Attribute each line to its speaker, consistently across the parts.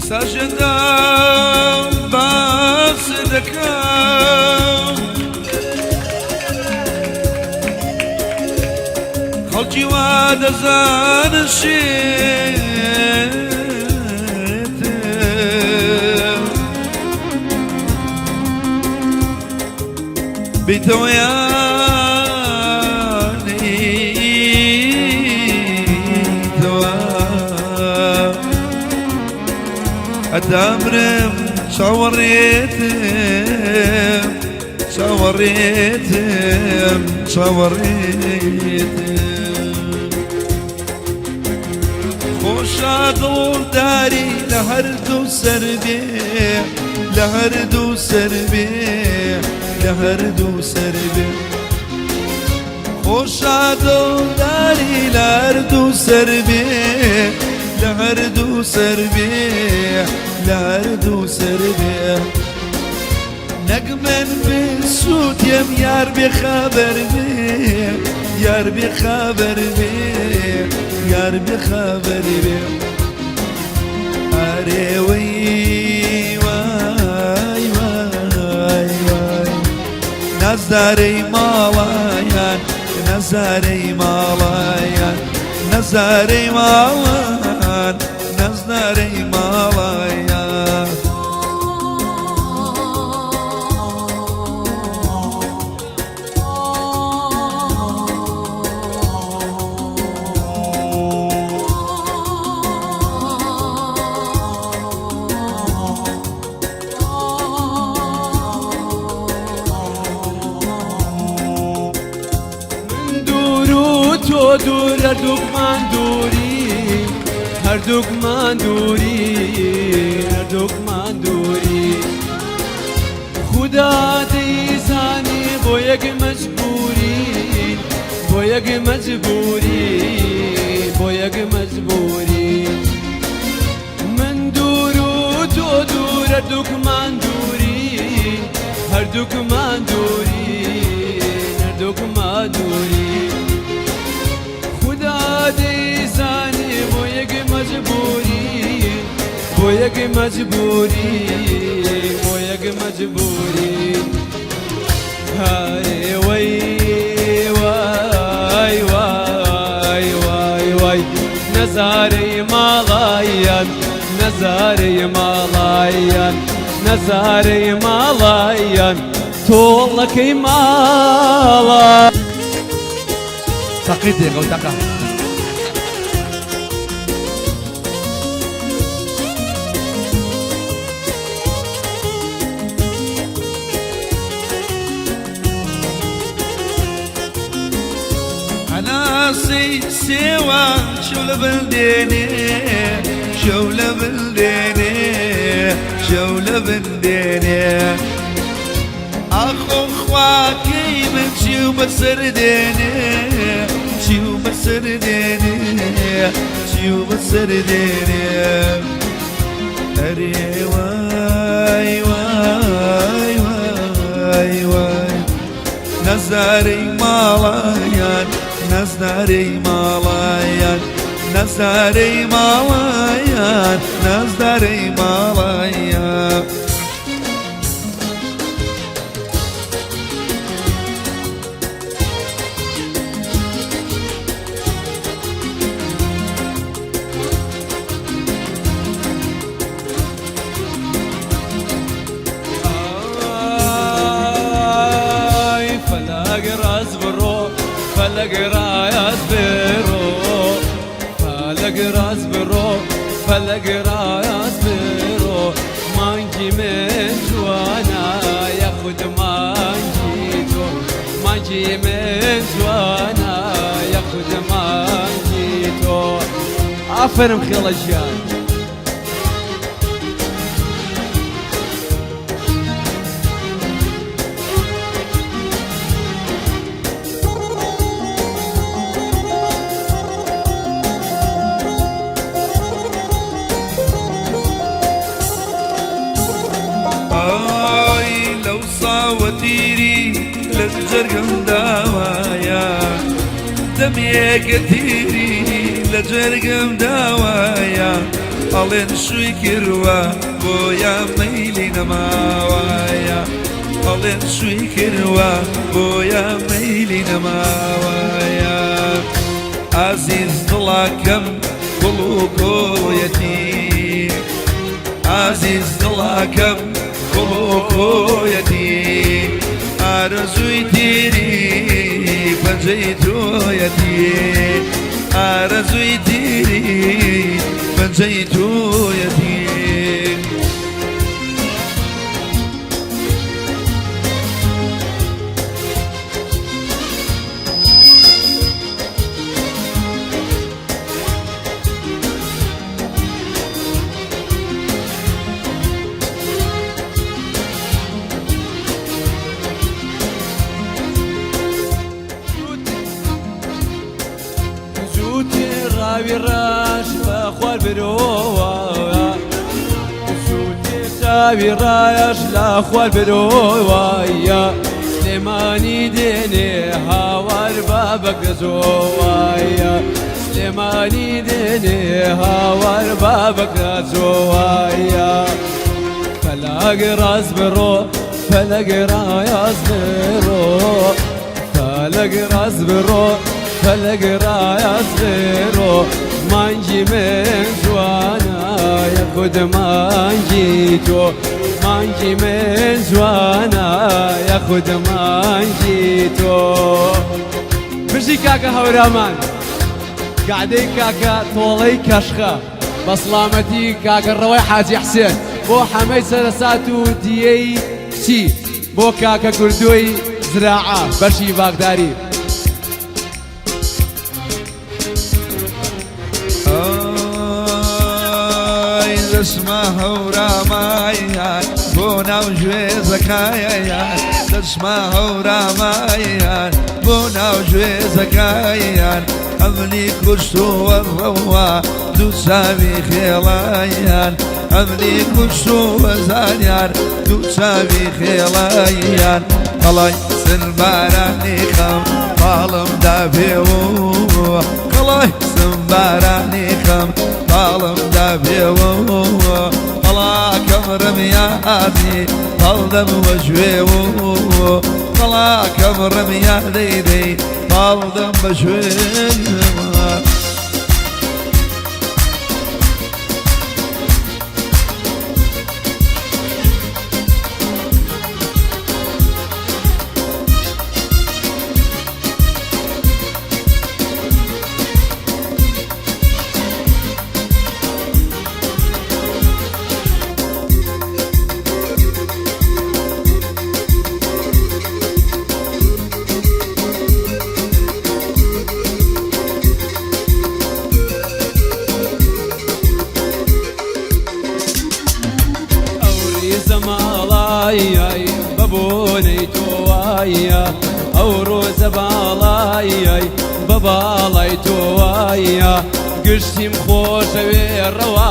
Speaker 1: ساژەدا باس دەکەم خەڵکی وا دەزانن شێتم بیتەوە یانیتەوە ئەتامرم چاوەڕێتم چاوەڕێتم چاوەڕێتم خۆشە دڵداری لە هەردوو سەر بێ لە هەردوو سەر بێ لە هەردوو سەر بێ خۆشە دڵداری لە هەردوو سەر بێ لە هەردوو سەر بێ لە هەردوو سەر بێ نەک من بسووتێم یار بێ خەبەر بێ یار بێ خەبەر بێ یار بێ خەبەر بێ ئەرێ وەی وای وای وای نازدارەی ماڵایان نازارەی ماڵایان نازارەی ماڵان نازدارەی ماڵایان.
Speaker 2: من دوور و تۆ دوور هەردووکمان دووری هەردووکمان دووری هەردووکمان دووری خودا دەیزانی بۆ یەک مەجبوری بۆ یەک مەجبوری بۆ یەک مەجبوری من دوور و تۆ دوور هەردووکمان دووری هەردووکمان دووری هەردووکمان دووری خودا دەیزانێ بۆ یەک مەجبوری بۆ یەک مەجبوری بۆ یەک مەجبوری هارێ وەی وای وای وای وای نەزارەی ماڵایان نەزارەی ماڵایان نەزارەی ماڵایان تۆڵەکەی ماڵە.
Speaker 1: تەقی دێگە و تەقە. هەناسەی سێوە شەو لە بن دێنێ شەو لە بن دێنێ شەو لە بن دێنێ ئاخۆ خواکەی من چی و بەسەر دێنێ چی و بەسەر دێنێ چی و بەسەر دێنێ ئەرێ وای وای وای وای نەزارەی ماڵایان نەزارەی ماڵایان نەزارەی ماڵایان نەزارەی ماڵایان.
Speaker 2: ئای فەلەک ڕاست بڕۆ فەلەک ڕاست بڕۆ فەلەک ڕاست بڕۆ فەلەک ڕاست بڕۆ مانگی من جوانە یاخود مانگی تۆ مانگی من جوانە یاخود مانگی تۆ ئافەرم خێڵە ژیان.
Speaker 1: ئای لەو ساوە تیری لە جەرگم داوایە دەمێکە تیری لە جەرگم داوایە. ئەڵێن شووی کردووە بۆیە مەیلی نەماوایە ئەڵێن شووی کردووە بۆیە مەیلی نەماوایە ئازیز دڵاکەم گوڵ و کۆیەتی ئازیز دڵاکەم گوڵ و کۆیەتی ئارەزووی تیری پەنجەی تۆیەتی ئارەزووی تیری پەنجەی تۆیەتی.
Speaker 2: زووتر ڕاوی ڕەش بە خوار برۆوە زووتر چاوی ڕایەش لە خوار برۆوە سلێمانی دێنێ هاوار بە بەگەزۆوایە سلێمانی دێنێ هاوار بە بەگەزۆوایە فەلاگ ڕاست بڕۆ فەلەگ ڕایاز بڕۆ فەلەگ ڕاست بڕۆ فەلەگ ڕایاز بڕۆ مانگی من جوانە یەخود مانگی تۆ مانگی من جوانە یەخود مانگی تۆ. بژی کاکە هەورامان گەعدەی کاکە تۆڵەی کەشخە بە سڵامەتی کاکە ڕەوای حاجی حسێن بۆ حەمەی سەرەسات و دیەی کچی بۆ کاکە گوردۆی زراعە بەشی باغداری.
Speaker 1: ئای دەچمە هەورامایان بۆ ناو گوێزەکایان دەچمە هەورامایان بۆ ناو گوێزەکایان ئەمنی کوشتووە ڕەوە دوو چاوی خێڵایان ئەمنی کوشتووە زانیار دوو چاوی خێڵایان قەڵای سنبارانی خەم پاڵم دابێەوە قەڵای سنبارانی خەم پاڵم دابێەوە قەڵاکەم ڕمیادی پاڵدەم وەژوێوە قەڵاکەم ڕمیادەی دەی پاڵدەم بەژوێوە.
Speaker 2: ئەو ڕیزە ماڵایای بە بۆنەی تۆوایە ئەو ڕۆزە باڵایای بە باڵای تۆوایە گشتیم خۆشەوێ ڕەوا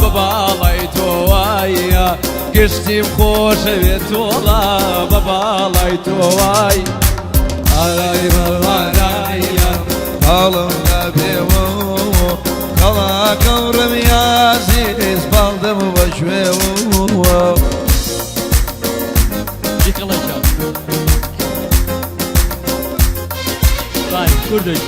Speaker 2: بە باڵای تۆوایە گشتیم خۆشەوێ تۆڵا بە باڵای تۆوای ئارای بەڵارایە
Speaker 1: پاڵم دابێەوە قەڵاکەم ڕمیازیز پاڵدەم بەگوێوە.
Speaker 3: یıkılacak. Vay kurduk.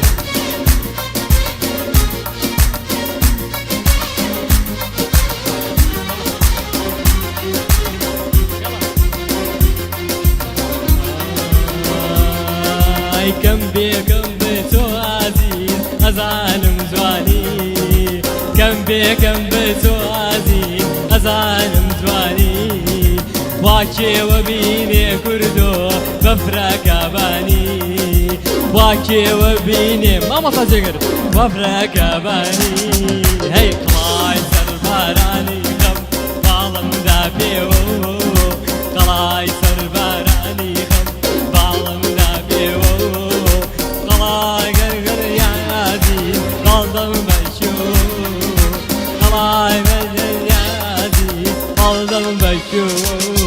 Speaker 3: ئای کەم بێ کەم بێ تۆ ئازیز ئەزانم جوانی کەم بێ کەم بێ تۆ ئازیز ئەزانم جوانی واکێوە بینێ کوردۆ بەفرە کابانی واکێوە بینێ مامۆستا جێگر بەفرە کابانی هەی قڵای سەربارانی خەم باڵمدا پێوە قەڵای سەربارانی خەم باڵمدا پێوە قەڵای گەرگەر یادی باڵدەم بەچوو قەڵای بەجەر یادی باڵدەم بەچوو.